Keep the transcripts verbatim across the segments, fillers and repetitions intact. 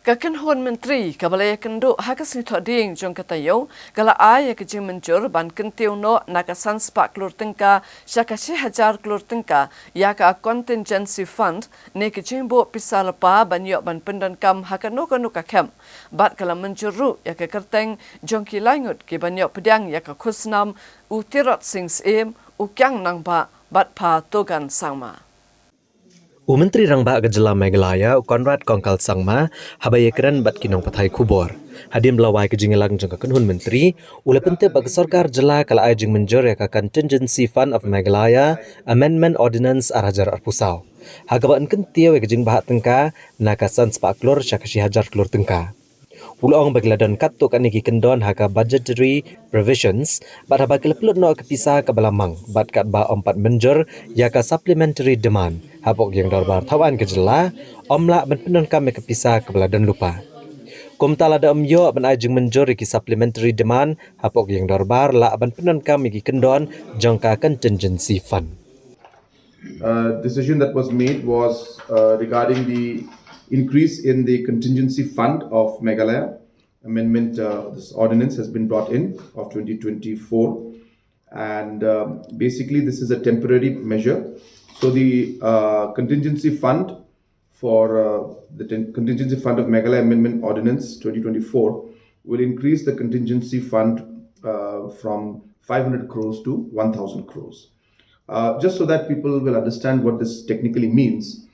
Ka kynhun myntri kaba la ïakynduh ha ka sngi Thohdieng jong ka taïew ka la ai ïa ka jingmynjur ban kyntiew noh na ka san spah klur tyngka sha ka shi hajar klur tyngka ïa ka contingency fund ne ka jingbuh pisa lypa ban ïoh ban pyndonkam ha kano kano ka camp. Bad ka la mynjur ruh ïa ka kyrteng jong ki lai ngut ki ban ïoh pdiang ïa ka khusnam u Tirot Sing Syiem, u Kiang Nangbah bad Pha Togan Sangma. U Myntri Rangbah ka Jylla Meghalaya, u Conrad Kongkal Sangma, haba ïakren bad ki nongpathai khubor hadien ba la wai ka jingïalang jong ka kynhun myntri, u la pyntip ba ka sorkar jylla ka la ai jingmynjur ïa ka Contingency Fund of Meghalaya Amendment Ordinance ar hajar arphew saw, ha kaba yn kyntiew ïa ka jingbhah tyngka na ka san spah klur sha ka shi hajar klur tyngka. U la ong ba ki la don katto katne ki kyndon ha ka budgetary provisions, bad haba ki la pynlut noh ka pisa kaba la mang bad katba ym pat mynjur ïa ka supplementary demand hapoh ka ïing dorbar thaw aiñ ka jylla, ym lah ban pyndonkam ïa ka pisa kaba la don lypa. Kumta lada ym ïoh ban ai jingmynjur ïa ki supplementary demand hapoh ka ïing dorbar, lah ban pyndonkam ïa ki kyndon jong ka contingency fund. Uh, decision that was made was uh, regarding the increase in the contingency fund of Meghalaya. Amendment, uh, this ordinance has been brought in of twenty twenty-four, and um, basically this is a temporary measure. So the uh, contingency fund for uh, the ten- contingency fund of Meghalaya Amendment Ordinance twenty twenty-four will increase the contingency fund uh, from five hundred crores to one thousand crores. Uh, just so that people will understand what this technically means,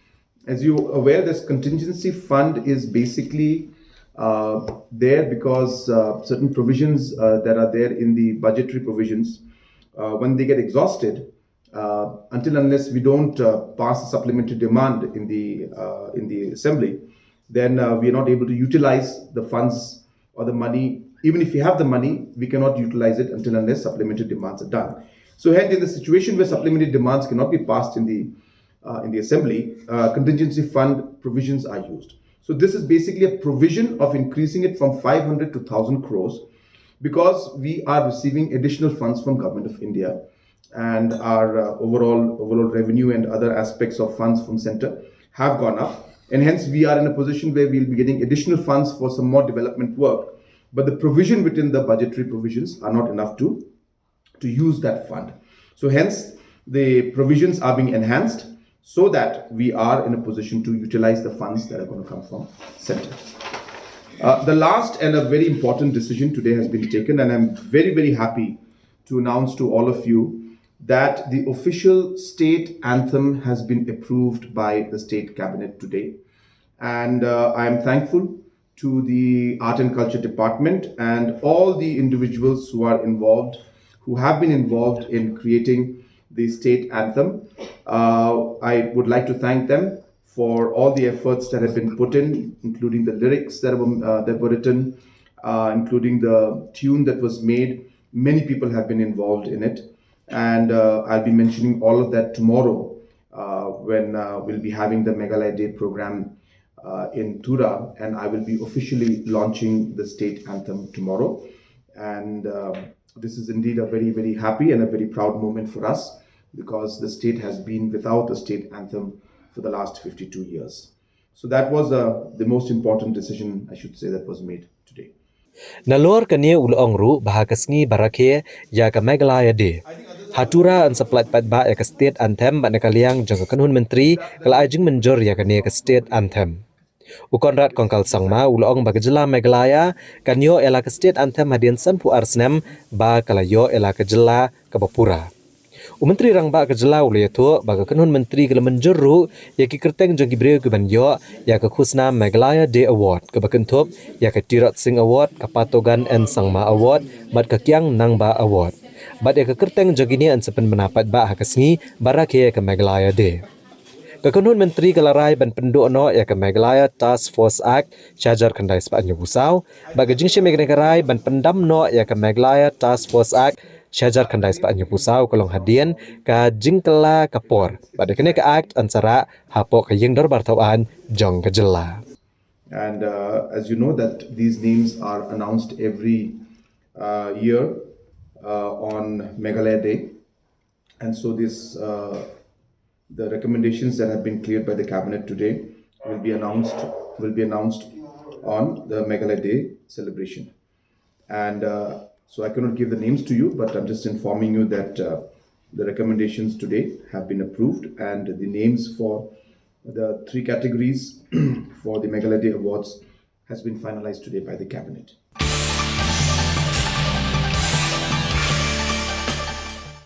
as you aware, this contingency fund is basically uh, there because uh, certain provisions uh, that are there in the budgetary provisions, uh, when they get exhausted, uh, until unless we don't uh, pass a supplementary demand in the uh, in the assembly, then uh, we are not able to utilize the funds or the money. Even if we have the money, we cannot utilize it until unless supplementary demands are done. So hence, in the situation where supplementary demands cannot be passed in the uh, in the assembly, uh, contingency fund provisions are used. So this is basically a provision of increasing it from five hundred to one thousand crores, because we are receiving additional funds from Government of India, and our uh, overall overall revenue and other aspects of funds from center have gone up, and hence we are in a position where we'll be getting additional funds for some more development work. But the provision within the budgetary provisions are not enough to to use that fund. So hence, the provisions are being enhanced so that we are in a position to utilize the funds that are going to come from center. Uh, the last and a very important decision today has been taken, and I'm very, very happy to announce to all of you that the official state anthem has been approved by the state cabinet today. And uh, I am thankful to the Art and Culture Department and all the individuals who are involved, who have been involved in creating the state anthem. Uh, I would like to thank them for all the efforts that have been put in, including the lyrics that were, uh, that were written, uh, including the tune that was made. Many people have been involved in it. And uh, I'll be mentioning all of that tomorrow uh, when uh, we'll be having the Meghalaya Day program uh, in Tura, and I will be officially launching the state anthem tomorrow. And uh, this is indeed a very, very happy and a very proud moment for us, because the state has been without a state anthem for the last fifty-two years. So that was uh, the most important decision, I should say, that was made today. Nalor kane u la ong ruh ba ha ka sngi ba rakhe ïa ka Meghalaya Day, ha Tura yn sa pynlait paidbah ïa ka state anthem, bad na ka liang jong ka kynhun myntri ka la ai jingmynjur ïa kane ka state anthem. U Conrad Kongkal Sangma u la ong ba ka jylla Meghalaya kan ïoh ïa la ka state anthem hadien sanphew ar snem ba ka la ïoh ïa la ka jylla kaba pura. U Myntri Rangbah ka jylla u la ïathuh ba ka kynhun myntri ka la mynjur ruh ïa ki kyrteng jong ki briew ki ban ïoh ïa ka khusnam Meghalaya Day Award, kaba kynthup ïa ka Tirot Sing Award, ka Patogan N Sangma Award bad ka Kiang Nangbah Award. Bad ïa ka kyrteng jong kine yn sa pynbna paidbah ha ka sngi ba rakhe ïa ka Meghalaya Day. Ka kynhun myntri ka la rai ban pynduh noh ïa ka Meghalaya Task Force Act shi hajar khyndai spah hynñiewphew saw, bad ka jingshim ïa kane ka rai ban pyndam noh ïa ka Meghalaya Task Force Act shi hajar khyndai spah hynñiewphew saw ka long hadien ka jingkylla ka por bad ïa kane ka act yn sa rah hapoh ka ïing dorbar thaw aiñ jong ka jylla. And uh, as you know that these names are announced every uh, year uh, on Meghalaya Day. And so this uh, the recommendations that have been cleared by the cabinet today will be announced will be announced on the Meghalaya Day celebration. And uh, so I cannot give the names to you, but I'm just informing you that uh, the recommendations today have been approved, and the names for the three categories for the Meghalaya Day Awards has been finalized today by the cabinet.